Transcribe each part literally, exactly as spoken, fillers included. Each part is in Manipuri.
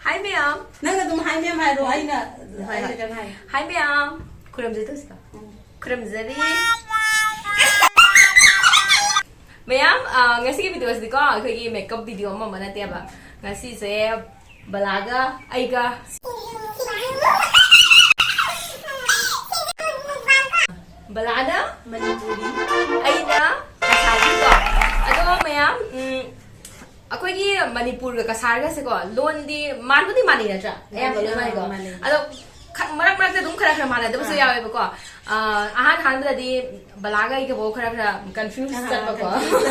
Hi ꯃꯌꯥꯝ. ꯅꯪ ꯑꯗꯨꯝ hi ma'am ꯍꯥꯏꯔꯣ, ꯑꯩꯅ ꯍꯣꯏ, ꯑꯩꯅ ꯍꯣꯏ. ꯀꯩꯅꯣ ꯍꯥꯏ. Hi ꯃꯌꯥꯝ. ꯈꯨꯔꯨꯝꯖꯗꯣꯏꯁꯤꯀꯣ. ꯈꯨꯔꯨꯝꯖꯔꯤ. ꯃꯌꯥꯝ, ꯑ, ꯉꯁꯤꯒꯤ video ꯁꯤꯗꯤꯀꯣ, ꯑꯩꯈꯣꯏꯒꯤ makeup video ꯑꯃ ꯑꯃ ꯅꯠꯇꯦꯕ. ꯉꯁꯤꯁꯦ ꯕꯂꯥꯒ ꯑꯩꯒ ꯕꯂꯥꯅ ꯃꯅꯤꯄꯨꯔꯤ. ꯑꯩꯅ ꯀꯁꯥꯔꯤꯀꯣ. ꯑꯗꯣ ꯃꯌꯥꯝ, ꯎꯝ, ꯑꯩꯈꯣꯏꯒꯤ ꯃꯅꯤꯄꯨꯔꯒ ꯀꯁꯥꯔꯒꯁꯦꯀꯣ, ꯂꯣꯟꯗꯤ ꯃꯥꯟꯕꯨꯗꯤ ꯃꯥꯟꯅꯩ ꯅꯠꯇ꯭ꯔꯥ? ꯑꯌꯥꯝꯕ ꯂꯣꯏ ꯃꯥꯟꯅꯩ, ꯃꯥꯟꯅꯩꯀꯣ. ꯑꯥ, ꯃꯥꯟꯅꯩ. ꯑꯗꯣ ꯈ-, ꯃꯔꯛ ꯃꯔꯛꯇ ꯑꯗꯨꯝ ꯈꯔ ꯈꯔ ꯃꯥꯟꯅꯗꯕꯁꯨ ꯑꯥ. ꯌꯥꯎꯋꯦꯕꯀꯣ. ꯑ, ꯑꯍꯥꯟ ꯑꯍꯥꯟꯕꯗꯗꯤ ꯕꯂꯥꯒ ꯑꯩꯒꯕꯨ ꯈꯔ ꯈꯔ confuse ꯑꯥ, ꯆꯠꯄꯀꯣ. confuse.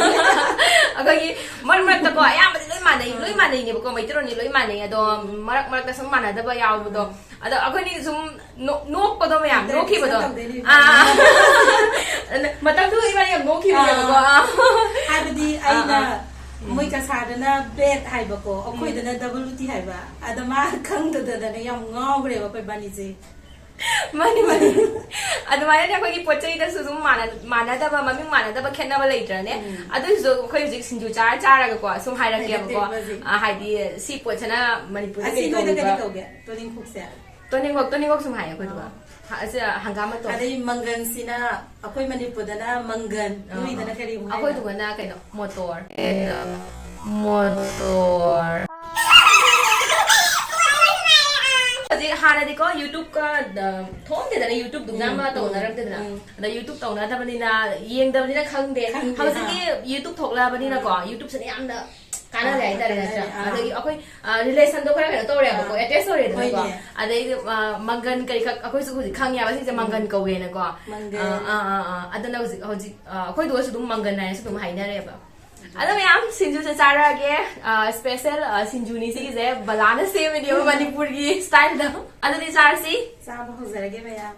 ꯑꯩꯈꯣꯏꯒꯤ ꯃꯔꯛ ꯃꯔꯛꯇꯀꯣ, ꯑꯌꯥꯝꯕꯗꯤ ꯂꯣꯏ ꯃꯥꯟꯅꯩ, ꯂꯣꯏ ꯃꯥꯟꯅꯩꯅꯦꯕꯀꯣ, ꯃꯩꯇꯩꯂꯣꯟꯗꯤ ꯂꯣꯏ ꯃꯥꯟꯅꯩ, ꯑꯗꯣ ꯃꯔꯛ ꯃꯔꯛꯇ ꯁꯨꯝ ꯃꯥꯟꯅꯗꯕ ꯌꯥꯎꯕꯗꯣ. ꯑꯗꯣ ꯑꯩꯈꯣꯏꯅꯤ ꯁꯨꯝ ꯅꯣ-, ꯅꯣꯛꯄꯗꯣ ꯃꯌꯥꯝ, ꯅꯣꯛꯈꯤꯕꯗꯣ. Interaction ꯇꯧꯗꯣꯏꯅꯦ. ꯑꯥ. ꯃꯇꯝꯗꯨ ꯏꯕꯥꯅꯤ ꯌꯥꯝ ꯅꯣꯛꯈꯤꯕꯅꯦꯕꯀꯣ. ꯍꯥꯏꯕꯗꯤ ꯑꯥ, ꯑꯩꯅ ꯑꯥ. ꯃꯣꯏ ꯀꯁꯥꯔꯗꯅ bed ꯍꯥꯏꯕꯀꯣ, ꯑꯩꯈꯣꯏꯗꯅ W T ꯍꯥꯏꯕ. ꯑꯗ ꯃꯥ ꯈꯪꯗꯗꯅ ꯌꯥꯝ ꯉꯥꯎꯈ꯭ꯔꯦꯕ ꯑꯩꯈꯣꯏ ꯕꯥꯅꯤꯁꯦ. ꯃꯥꯅꯤ, ꯃꯥꯅꯤ. ꯑꯗꯨꯃꯥꯏꯅꯅꯦ, ꯑꯩꯈꯣꯏꯒꯤ ꯄꯣꯠ ꯆꯩꯗꯁꯨ ꯑꯗꯨꯝ ꯃꯥꯟꯅ-, ꯃꯥꯟꯅꯗꯕ, ꯃꯃꯤꯡ ꯃꯥꯟꯅꯗꯕ, ꯈꯦꯠꯅꯕ ꯂꯩꯇ꯭ꯔꯅꯦ? ꯎꯝ. ꯑꯗꯨꯏꯁꯨ ꯑꯩꯈꯣꯏ ꯍꯧꯖꯤꯛ ꯁꯤꯡꯖꯨ ꯆꯥꯔ ꯆꯥꯔꯒꯀꯣ ꯁꯨꯝ ꯍꯥꯏꯔꯛꯀꯦꯕꯀꯣ. ꯍꯥꯏꯔꯛꯀꯦꯕ ꯍꯧꯖꯤꯛ. ꯑ, ꯍꯥꯏꯗꯤ ꯁꯤ ꯄꯣꯠꯁꯤꯅ ꯃꯅꯤꯄꯨꯔꯗ ꯑꯁꯤ ꯀꯩ ꯅꯣꯏꯗ ꯀꯔꯤ ꯀꯧꯕ? ꯀꯧꯒꯦ? ꯇꯣꯅꯤꯡꯈꯣꯛꯁꯦ? ꯇꯣꯅꯤꯡꯈꯣꯛ, ꯇꯣꯅꯤꯡꯈꯣꯛ ꯁꯨꯝ ꯍꯥꯏꯌꯦ ꯑꯩꯈꯣꯏꯗꯨꯒ. ꯑꯣ. ꯍ-, ꯑꯁꯤ ꯍꯪꯒꯥꯝ ꯃꯇꯣꯟ. ꯑꯗꯩ ꯃꯪꯒꯟꯁꯤꯅ ꯑꯩꯈꯣꯏ ꯃꯅꯤꯄꯨꯔꯗꯅ ꯃꯪꯒꯟ, ꯑ, ꯅꯣꯏꯗꯅ ꯑ. ꯀꯔꯤ ꯑꯃꯨꯛ ꯍꯥꯏꯅꯣ? ꯑꯩꯈꯣꯏꯗꯨꯒꯅ ꯀꯩꯅꯣ, ꯃꯣꯇꯣꯔ. ꯃꯣꯇꯣꯔ. ꯍꯧꯖꯤꯛ ꯍꯥꯟꯅꯗꯤꯀꯣ YouTube-ꯀ, ꯑ, ꯊꯣꯛꯑꯝꯗꯦꯗꯅ, YouTube-ꯗꯨ ꯎꯝ, ꯌꯥꯝꯅ ꯎꯝ, ꯇꯧꯅꯔꯝꯗꯦꯗꯅ. ꯎꯝ. ꯑꯗ YouTube ꯇꯧꯅꯗꯕꯅꯤꯅ, ꯌꯦꯡꯗꯕꯅꯤꯅ ꯈꯪꯗꯦ. ꯈꯪꯗꯦ, ꯍꯧꯖꯤꯛꯇꯤ ꯑꯥ. YouTube ꯊꯣꯛꯂꯛꯑꯕꯅꯤꯅꯀꯣ, ꯑꯥ. YouTube-ꯁꯤꯅ ꯌꯥꯝꯅ ꯀꯥꯟꯅꯔꯦ ꯑꯥ, ꯍꯥꯏꯇꯥꯔꯦ, ꯀꯥꯟꯅꯔꯦ, ꯅꯠꯇ꯭ꯔꯥ? ꯑꯥ. ꯑꯗꯒꯤ ꯑꯩꯈꯣꯏ, ꯑ, relation-ꯗꯣ ꯈꯔ ꯀꯩꯅꯣ ꯇꯧꯔꯦꯕꯀꯣ, ꯑꯥ. attach ꯇꯧꯔꯦꯗꯅꯀꯣ. ꯍꯣꯏꯅꯦ. ꯑꯗꯩꯗꯤ, ꯑ, ꯃꯪꯒꯟ ꯀꯔꯤ ꯈꯛ ꯑꯩꯈꯣꯏꯁꯨ ꯍꯧꯖꯤꯛ ꯈꯪꯉꯦꯕ, ꯁꯤꯁꯦ ꯎꯝ. ꯃꯪꯒꯟ ꯀꯧꯋꯦꯅꯀꯣ. ꯃꯪꯒꯟ. ꯑꯥ, ꯑꯥ, ꯑꯥ, ꯑꯥ. ꯑꯗꯨꯅ ꯍꯧꯖꯤꯛ, ꯍꯧꯖꯤꯛ, ꯑ, ꯑꯩꯈꯣꯏꯗꯨꯒꯁꯨ ꯑꯗꯨꯝ ꯃꯪꯒꯟ ꯍꯥꯏꯅꯁꯨ ꯑꯗꯨꯝ ꯍꯥꯏꯅꯔꯦꯕ. ꯑꯗꯣ ꯃꯌꯥꯝ, ꯁꯤꯡꯖꯨꯁꯦ ꯆꯥꯔꯛꯑꯒꯦ꯫ ꯑ, special, ꯑ, ꯁꯤꯡꯖꯨꯅꯤ ꯁꯤꯒꯤꯁꯦ, ꯕꯂꯥꯅ ꯁꯦꯝꯃꯤꯅꯦꯕ ꯃꯅꯤꯄꯨꯔꯒꯤ style-ꯗ꯫ ꯑꯗꯨꯗꯤ ꯆꯥꯔꯁꯤ꯫ ꯆꯥꯕ ꯍꯧꯖꯔꯒꯦ ꯃꯌꯥꯝ꯫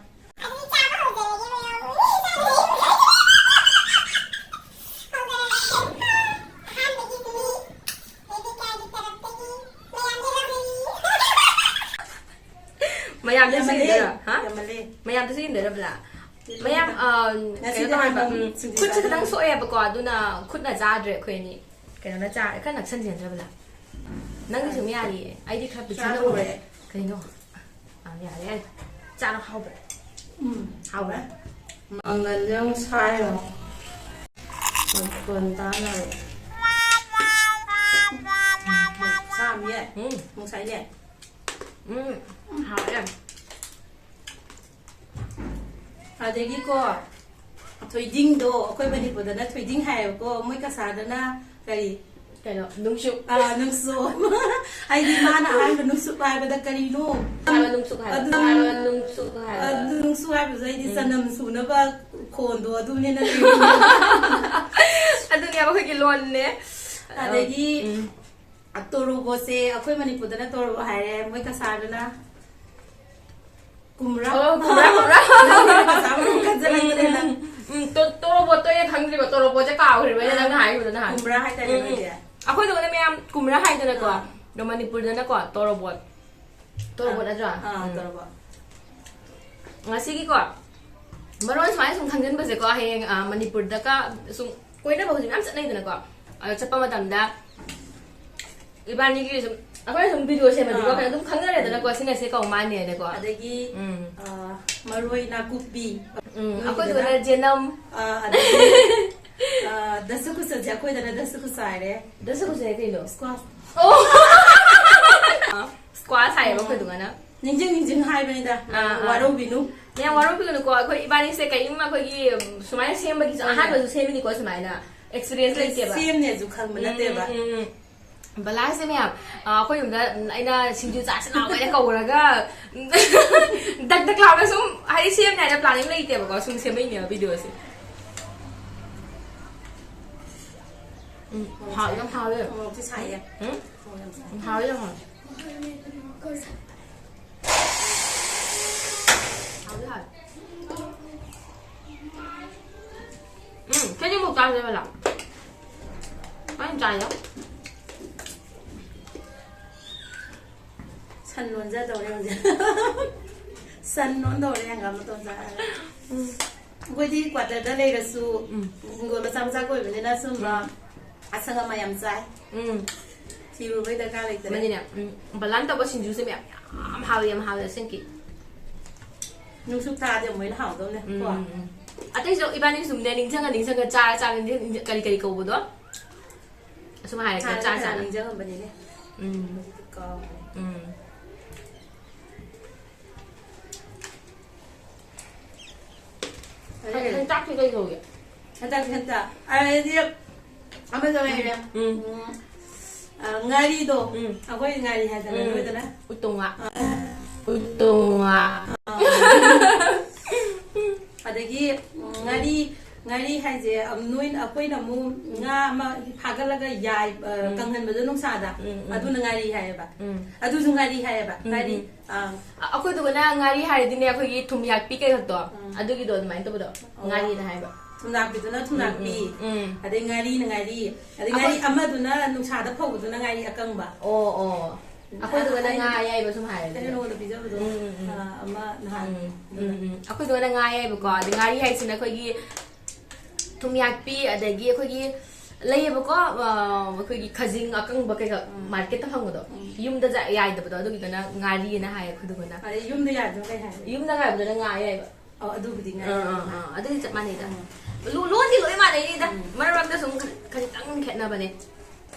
ꯃꯌꯥꯝꯗꯁꯨ ꯌꯥꯝꯃꯜꯂꯦ, ꯌꯦꯡꯗꯣꯏꯔꯣ? ꯍꯥ? ꯌꯥꯝꯃꯜꯂꯦ꯫ ꯃꯌꯥꯝꯗꯁꯨ ꯌꯦꯡꯗꯣꯏꯔꯣ, ꯕꯂꯥ? ꯃꯌꯥꯝ, ꯑ, ꯉꯁꯤꯗꯤ ꯀꯩꯅꯣ ꯇꯧꯋꯦꯕ, ꯍꯥꯟꯅ ꯎꯝ, ꯁꯤꯡꯖꯨ ꯈꯨꯠꯁꯦ ꯈꯤꯇꯪ ꯆꯥꯖꯔꯒꯦ꯫ ꯁꯣꯛꯑꯦꯕꯀꯣ, ꯑꯗꯨꯅ ꯈꯨꯠꯅ ꯆꯥꯗ꯭ꯔꯦ ꯑꯩꯈꯣꯏ ꯑꯅꯤ꯫ ꯀꯩꯅꯣꯅ ꯆꯥꯔꯦ, ꯈꯔ ꯅꯛꯁꯟꯁꯦ ꯅꯠꯇ꯭ꯔꯕꯗ꯫ ꯅꯪꯒꯤꯁꯨ ꯑꯗꯨꯝ ꯌꯥꯔꯤꯌꯦ꯫ ꯑꯩꯗꯤ ꯈꯔ ꯄꯤꯛꯁꯟꯗꯧꯕꯅꯦ꯫ ꯆꯥꯔꯨꯔꯦ꯫ ꯀꯩꯅꯣ? ꯑꯥ, ꯌꯥꯔꯦ, ꯌꯥꯔꯦ꯫ ꯆꯥꯔꯣ, ꯍꯥꯎꯕ꯭ꯔꯥ? ꯎꯝ, ꯍꯥꯎꯕ꯭ꯔꯥ? ꯃꯪꯒꯟꯁꯦ ꯑꯃꯨꯛ ꯁꯥꯏꯔꯣ꯫ ꯃꯈꯣꯟ ꯇꯥꯅꯕ꯫ ꯁꯥꯝꯌꯦ꯫ ꯎꯝ꯫ ꯑꯃꯨꯛ ꯁꯥꯏꯅꯦ꯫ ꯎꯝ, ꯍꯥꯎꯋꯦ ꯌꯥꯝ꯫ ꯑꯗꯒꯤꯀꯣ, ꯊꯣꯏꯗꯤꯡꯗꯣ, ꯑꯩꯈꯣꯏ ꯃꯅꯤꯄꯨꯔꯗꯅ ꯊꯣꯏꯗꯤꯡ ꯍꯥꯏꯌꯦꯕꯀꯣ, ꯃꯣꯏ ꯀꯁꯥꯔꯗꯅ ꯀꯔꯤ? ꯀꯩꯅꯣ, ꯅꯨꯡꯁꯨꯛ꯫ ꯑꯥ, ꯅꯨꯡꯁꯨꯛ꯫ ꯑꯩꯗꯤ ꯃꯥꯅ ꯑꯍꯥꯟꯕ ꯅꯨꯡꯁꯨꯛ ꯍꯥꯏꯕꯗ ꯀꯔꯤꯅꯣ? ꯍꯥꯏꯕ ꯅꯨꯡꯁꯨꯛ ꯍꯥꯏꯕ꯫ ꯑꯗꯨ ꯍꯥꯏꯕ ꯅꯨꯡꯁꯨꯛ ꯍꯥꯏꯕ꯫ ꯑꯗꯨ ꯅꯨꯡꯁꯨꯛ ꯍꯥꯏꯕꯁꯨ ꯑꯩꯗꯤ ꯎꯝ꯫ ꯆꯅꯝ ꯁꯨꯅꯕ ꯈꯣꯟꯗꯣ ꯑꯗꯨꯅꯦꯅ ꯂꯩꯔꯤꯅꯦ꯫ ꯑꯗꯨꯅꯦꯕ ꯑꯩꯈꯣꯏꯒꯤ ꯂꯣꯟꯅꯦ꯫ ꯑꯗꯒꯤ ꯎꯝ꯫ ꯇꯣꯔꯣꯕꯣꯠꯁꯦ ꯑꯩꯈꯣꯏ ꯃꯅꯤꯄꯨꯔꯗꯅ ꯇꯣꯔꯣꯕꯣꯠ ꯍꯥꯏꯔꯦ, ꯃꯣꯏ ꯀꯁꯥꯔꯗꯅ ꯀꯨꯝꯔꯥ꯫ ꯑꯣ, ꯀꯨꯝꯔꯥ, ꯀꯨꯝꯔꯥ꯫ ꯀꯁꯥꯔ ꯃꯅꯨꯡ ꯈꯟꯖꯜꯂꯛꯇ꯭ꯔꯦ ꯅꯪ꯫ ꯎꯝ, ꯎꯝ, ꯇꯣ-, ꯇꯣꯔꯣꯕꯣꯠꯇꯣ ꯑꯩꯅ ꯈꯪꯗ꯭ꯔꯤꯕ, ꯇꯣꯔꯣꯕꯣꯠꯁꯦ ꯀꯥꯎꯈ꯭ꯔꯤꯕ ꯑꯩꯅ ꯅꯪꯅ ꯍꯥꯏꯈꯤꯕꯗꯣ ꯅꯍꯥꯟ꯫ ꯀꯨꯝꯔꯥ ꯍꯥꯏꯇꯥꯔꯦ ꯎꯝ, ꯎꯝ꯫ ꯅꯣꯏꯗꯤ꯫ ꯑꯩꯈꯣꯏꯗꯨꯒꯅ ꯃꯌꯥꯝ ꯀꯨꯝꯔꯥ ꯍꯥꯏꯗꯅꯀꯣ, ꯑꯥ꯫ ꯑꯗꯣ ꯃꯅꯤꯄꯨꯔꯗꯅꯀꯣ ꯇꯣꯔꯣꯕꯣꯠ꯫ ꯇꯣꯔꯣꯕꯣꯠ ꯅꯠꯇ꯭ꯔꯥ? ꯑꯥ, ꯎꯝ꯫ ꯇꯣꯔꯣꯕꯣꯠ꯫ ꯉꯁꯤꯒꯤꯀꯣ ꯃꯔꯣꯟ ꯁꯨꯃꯥꯏꯅ ꯁꯨꯝ ꯈꯪꯖꯤꯟꯕꯁꯦꯀꯣ, ꯍꯌꯦꯡ, ꯑ, ꯃꯅꯤꯄꯨꯔꯗꯒ ꯁꯨꯝ ꯀꯣꯏꯅꯕ ꯍꯧꯖꯤꯛ ꯃꯌꯥꯝ ꯆꯠꯅꯩꯗꯅꯀꯣ, ꯑꯗꯣ ꯆꯠꯄ ꯃꯇꯝꯗ ꯏꯕꯥꯅꯤꯒꯤ ꯁꯨꯝ, ꯑꯩꯈꯣꯏꯅ ꯁꯨꯝ ꯚꯤꯗꯤꯑꯣ ꯁꯦꯝꯕꯗꯤꯀꯣ, ꯑꯥ꯫ ꯀꯩꯅꯣ ꯑꯗꯨꯝ ꯈꯪꯅꯔꯦꯗꯅꯀꯣ, ꯁꯤꯅ ꯁꯤ ꯀꯧ ꯃꯥꯜꯅꯦꯅꯀꯣ꯫ ꯑꯗꯒꯤ, ꯎꯝ꯫ ꯑ, ꯃꯔꯣꯏ ꯅꯥꯀꯨꯞꯄꯤ꯫ ꯎꯝ, ꯅꯣꯏꯒꯤꯗꯅ? ꯑꯩꯈꯣꯏꯗꯨꯅ ꯖꯦꯅꯝ꯫ ꯑ, ꯑꯗꯒꯤ, ꯑ, ꯗꯁꯀꯨꯁꯁꯦ ꯑꯩꯈꯣꯏꯗꯅ ꯗꯁꯀꯨꯁ ꯍꯥꯏꯔꯦ꯫ ꯗꯁꯀꯨꯁ ꯍꯥꯏ ꯀꯩꯅꯣ? Squash꯫ ꯑꯣ! Squash ꯍꯥꯏꯌꯦꯕ ꯑꯩꯈꯣꯏꯗꯨꯒꯅ꯫ ꯅꯤꯡꯁꯤꯡ ꯅꯤꯡꯁꯤꯡ ꯍꯥꯏꯕꯅꯤꯗ, ꯑꯥ, ꯑꯥ꯫ ꯋꯥꯔꯧꯕꯤꯅꯨ꯫ ꯃꯌꯥꯝ ꯋꯥꯔꯧꯕꯤꯒꯅꯨꯀꯣ, ꯑꯩꯈꯣꯏ ꯏꯕꯥꯅꯤꯁꯦ ꯀꯔꯤꯒꯨꯝꯕ ꯑꯩꯈꯣꯏꯒꯤ, ꯎꯝ, ꯁꯨꯃꯥꯏꯅ ꯁꯦꯝꯕꯒꯤꯁꯨ ꯍꯣꯏꯅꯦ꯫ ꯑꯍꯥꯟꯕꯁꯨ ꯁꯦꯝꯃꯤꯅꯤꯀꯣ, ꯁꯨꯃꯥꯏꯅ experience ꯂꯩꯇꯦꯕ꯫ ꯁꯦꯝꯅꯦꯁꯨ ꯈꯪꯕ ꯎꯝ, ꯅꯠꯇꯦꯕ꯫ ꯎꯝ, ꯎꯝ, ꯎꯝ꯫ ꯕꯂꯥꯁꯦ ꯃꯌꯥꯝ, ꯑ, ꯑꯩꯈꯣꯏ ꯌꯨꯝꯗ ꯑꯩꯅ ꯁꯤꯡꯖꯨ ꯆꯥꯁꯤ ꯂꯥꯎ ꯍꯥꯏꯅ ꯀꯧꯔꯒ, ꯗꯛ ꯗꯛ ꯂꯥꯎꯅ ꯁꯨꯝ, ꯍꯥꯏꯗꯤ ꯁꯦꯝꯅꯤ ꯍꯥꯏꯅ planning ꯂꯩꯇꯦꯕꯀꯣ, ꯁꯨꯝ ꯁꯦꯝꯃꯛꯏꯅꯦꯕ videoꯁꯦ꯫ ꯎꯝ, ꯍꯥꯎ-, ꯌꯥꯝ ꯍꯥꯎꯋꯦ꯫ ꯃꯣꯔꯣꯛꯇꯤ ꯁꯥꯏꯌꯦ꯫ ꯎꯝ? ꯃꯣꯔꯣꯛ ꯌꯥꯝ ꯁꯥꯏ꯫ ꯍꯥꯎꯋꯦ, ꯌꯥꯝ ꯍꯥꯎꯋꯦ꯫ ꯍꯥꯎꯗꯤ ꯍꯥꯎꯋꯦ꯫ ꯎꯝ, ꯀꯦꯖꯤ ꯃꯨꯛ ꯆꯥꯁꯦ ꯕꯂꯥ꯫ ꯑꯩꯅ ꯆꯥꯏꯗ꯫ ꯁꯟ ꯂꯣꯟꯖꯗꯧꯔꯦ ꯍꯧꯖꯤꯛ꯫ ꯁꯟ ꯂꯣꯟꯗꯧꯔꯦ ꯍꯪꯒꯥꯝ ꯃꯇꯣꯟ ꯆꯥꯔꯒ꯫ ꯎꯝ꯫ ꯑꯩꯈꯣꯏꯗꯤ quarterꯗ ꯂꯩꯔꯁꯨ ꯎꯝ꯫ ꯍꯤꯡꯒꯣꯜ ꯃꯆꯥ ꯃꯆꯥ ꯀꯣꯏꯕꯅꯤꯅ ꯁꯨꯝꯕ ꯎꯝ꯫ ꯑꯁꯪ ꯑꯃꯥꯟ ꯌꯥꯝ ꯆꯥꯏ꯫ ꯎꯝ꯫ ꯊꯤꯔꯨꯕꯩ ꯗꯔꯀꯥꯔ ꯂꯩꯇ꯭ꯔꯦ꯫ ꯑꯃꯅꯤꯅꯦ, ꯎꯝ, ꯕꯂꯥꯟ ꯇꯧꯕ ꯁꯤꯡꯖꯨꯁꯦ ꯃꯌꯥꯝ ꯌꯥꯝ ꯍꯥꯎꯋꯦ, ꯌꯥꯝ ꯍꯥꯎꯋꯦ ꯑꯁꯦꯡꯀꯤ꯫ ꯅꯨꯡꯁꯨ ꯊꯥꯗꯤ ꯑꯃꯨꯛ ꯍꯦꯟꯅ ꯍꯥꯎꯗꯧꯅꯦ ꯎꯝ, ꯀꯣ꯫ ꯎꯝ, ꯎꯝ꯫ ꯑꯇꯩꯁꯨ ꯏꯕꯥꯅꯤ ꯁꯨꯝꯅꯦ ꯅꯤꯡꯁꯤꯡꯉ ꯅꯤꯡꯁꯤꯡꯉ ꯆꯥꯔ ꯆꯥꯔ ꯅꯤꯡꯁꯤꯡ-, ꯀꯔꯤ ꯀꯔꯤ ꯀꯧꯕꯗꯣ? ꯑꯁꯨꯝ ꯍꯥꯏꯔꯒ ꯍꯥꯟꯅ ꯆꯥꯔ ꯈꯔ ꯆꯥꯔ꯫ ꯅꯤꯡꯁꯤꯡꯉꯝꯕꯅꯤꯅꯦ꯫ ꯎꯝ꯫ ꯍꯧꯖꯤꯛꯇꯤ ꯀꯥꯎꯈ꯭ꯔꯦ꯫ ꯎꯝ꯫ ꯑꯗꯨꯅꯦ꯫ ꯍꯦꯟꯇꯥꯛꯇꯤ ꯀꯩ ꯀꯧꯒꯦ? ꯍꯦꯟꯇꯥꯛꯇꯤ ꯍꯦꯟꯇꯥꯛ꯫ ꯑꯗꯩꯗꯤ ꯑꯃꯁꯨ ꯂꯩꯔꯦ꯫ ꯎꯝ꯫ ꯎꯝ꯫ ꯑ, ꯉꯥꯔꯤꯗꯣ꯫ ꯎꯝ꯫ ꯑꯩꯈꯣꯏ ꯉꯥꯔꯤ ꯍꯥꯏꯗꯅ ꯎꯝ꯫ ꯅꯣꯏꯗꯅ꯫ ꯎꯇꯣꯡꯉꯥ꯫ ꯑ꯫ ꯎꯇꯣꯡꯉꯥ꯫ ꯑ꯫ ꯑꯗꯒꯤ, ꯎꯝ, ꯉꯥꯔꯤ, ꯉꯥꯔꯤ ꯍꯥꯏꯁꯦ, ꯑ, ꯅꯣꯏꯅ, ꯑꯩꯈꯣꯏꯅ ꯑꯃꯨꯛ ꯉꯥ ꯑꯃ ꯐꯥꯒꯠꯂꯒ ꯌꯥꯏ, ꯑ, ꯎꯝ꯫ ꯀꯪꯍꯟꯕꯗꯣ ꯅꯨꯡꯁꯥꯗ꯫ ꯎꯝ, ꯎꯝ꯫ ꯑꯗꯨꯅ ꯉꯥꯔꯤ ꯍꯥꯏꯌꯦꯕ꯫ ꯎꯝ꯫ ꯑꯗꯨꯁꯨ ꯉꯥꯔꯤ ꯍꯥꯏꯌꯦꯕ꯫ ꯎꯝ, ꯉꯥꯔꯤ꯫ ꯎꯝ꯫ ꯑꯥ꯫ ꯑ-, ꯑꯩꯈꯣꯏꯗꯨꯒꯅ ꯉꯥꯔꯤ ꯍꯥꯏꯔꯗꯤꯅꯦ, ꯑꯩꯈꯣꯏꯒꯤ ꯊꯨꯝ ꯌꯥꯛꯄꯤ ꯀꯩ ꯈꯛꯇꯣ, ꯎꯝ꯫ ꯑꯗꯨꯒꯤꯗꯣ ꯑꯗꯨꯃꯥꯏꯅ ꯇꯧꯕꯗꯣ, ꯑꯣ꯫ ꯉꯥꯔꯤꯅ ꯍꯥꯏꯕ꯫ ꯊꯨꯝꯌꯥꯛꯄꯤꯗꯨꯅ ꯊꯨꯝꯌꯥꯛꯄꯤ꯫ ꯎꯝ, ꯎꯝ, ꯎꯝ꯫ ꯑꯗꯩ ꯉꯥꯔꯤꯅ ꯉꯥꯔꯤ꯫ ꯑꯗꯩ ꯉꯥꯔꯤ ꯑꯩꯈꯣꯏ ꯑꯃꯗꯨꯅ ꯅꯨꯡꯁꯥꯗ ꯐꯧꯕꯗꯨꯅ ꯉꯥꯔꯤ ꯑꯀꯪꯕ꯫ ꯑꯣ, ꯑꯣ꯫ ꯑꯩꯈꯣꯏꯗꯨꯒꯅ ꯑꯩ-, ꯉꯥ ꯑꯌꯥꯏꯕ ꯁꯨꯝ ꯍꯥꯏꯔꯗꯤ꯫ ꯑꯩꯅ ꯅꯉꯣꯟꯗ ꯄꯤꯖꯕꯗꯣ, ꯎꯝ, ꯎꯝ, ꯎꯝ꯫ ꯑꯥ, ꯑꯃ ꯅꯍꯥꯟ ꯎꯝ, ꯎꯝ꯫ ꯑꯩꯈꯣꯏꯗꯨꯒꯅ ꯉꯥ ꯑꯌꯥꯏꯕꯀꯣ꯫ ꯑꯗꯩ ꯉꯥꯔꯤ ꯍꯥꯏꯁꯤꯅ ꯑꯩꯈꯣꯏꯒꯤ ꯊꯨꯝꯌꯥꯛꯄꯤ, ꯑꯗꯒꯤ ꯑꯩꯈꯣꯏꯒꯤ ꯂꯩꯌꯦꯕꯀꯣ, ꯑ, ꯑꯩꯈꯣꯏꯒꯤ ꯈꯖꯤꯡ ꯑꯀꯪꯕ ꯀꯩꯀꯥ ꯎꯝ꯫ ꯃꯥꯔꯀꯦꯠꯇ ꯐꯪꯕꯗꯣ, ꯎꯝ꯫ ꯌꯨꯝꯗ ꯖ-, ꯌꯥꯏꯗꯕꯗꯣ, ꯑꯗꯨꯒꯤꯗꯨꯅ ꯉꯥꯔꯤꯅ ꯍꯥꯏꯌꯦ ꯑꯩꯈꯣꯏꯗꯨꯒꯅ꯫ ꯑꯗꯩ ꯌꯨꯝꯗ ꯌꯥꯏꯕꯗꯨꯅ ꯀꯩ ꯍꯥꯏ? ꯌꯨꯝꯗ ꯌꯥꯏꯕꯗꯨꯅ ꯉꯥ ꯌꯥꯏꯕ꯫ ꯑꯣ, ꯑꯗꯨꯕꯨꯗꯤ ꯉꯥꯏ꯫ ꯑꯥ, ꯑꯥ, ꯑꯥ, ꯑꯗꯨꯗꯤ ꯆꯞ ꯃꯥꯟꯅꯩꯗ꯫ ꯎꯝ꯫ ꯂꯣ-, ꯂꯣꯟꯗꯤ ꯂꯣꯏ ꯃꯥꯟꯅꯩꯅꯤꯗ꯫ ꯎꯝ꯫ ꯃꯔꯛ ꯃꯔꯛꯇ ꯁꯨꯝ ꯈ-, ꯈꯖꯤꯛꯇꯪ ꯈꯦꯠꯅꯕꯅꯦ꯫